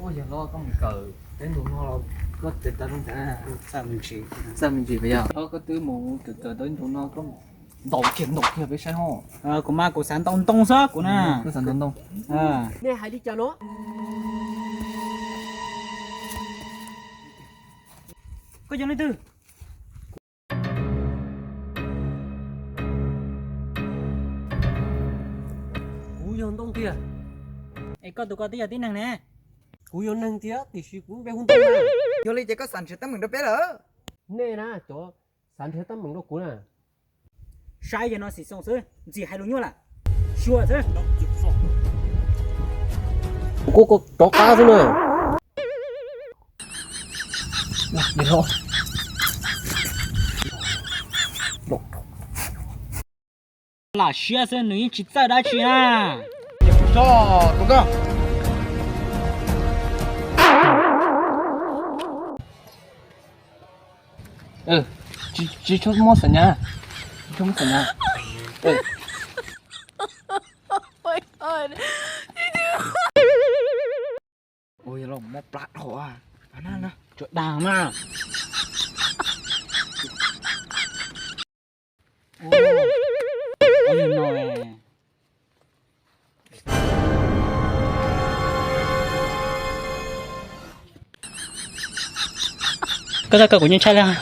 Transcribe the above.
Ua yog los koj mus kawm tau ntau no los koj tes taw zoo cas? Txawj me ntsis, txawj me ntsis puas yog? Los koj twb mus kawm kawm tau ntau no koj ntaus kiag ntaus kiag peb saib ho. Kuv mas kuv xav ntaus ntoo xwb kuv na. Koj xav ntaus ntoo? Nej hais li cas no? Koj yog leej twg? Kuv yog ntoo tiag. Es koj tus ko twb yog tib neeg ne. Kuv yog neeg thiab tiam sis kuv npe hu ntoo na. Yog li ces koj xav nrhiav teeb meem rau peb lawm? Nej na cov xav nrhiav teeb meem rau kuv na. Saib yog no xim xoo xwb ntxim hais lus nyuaj lawm. Xyuas xwb. Kuv kuj rov qab xwb na. Lam siab xwb nws yeej tsis txawj dab tsi na. Tsis tshua muaj xav nyas, tsis tshua muaj xav nyas. Ua yog los muab plab dhau, tsua dag na. Koj txhob kawm kuv nyob tshaj li os.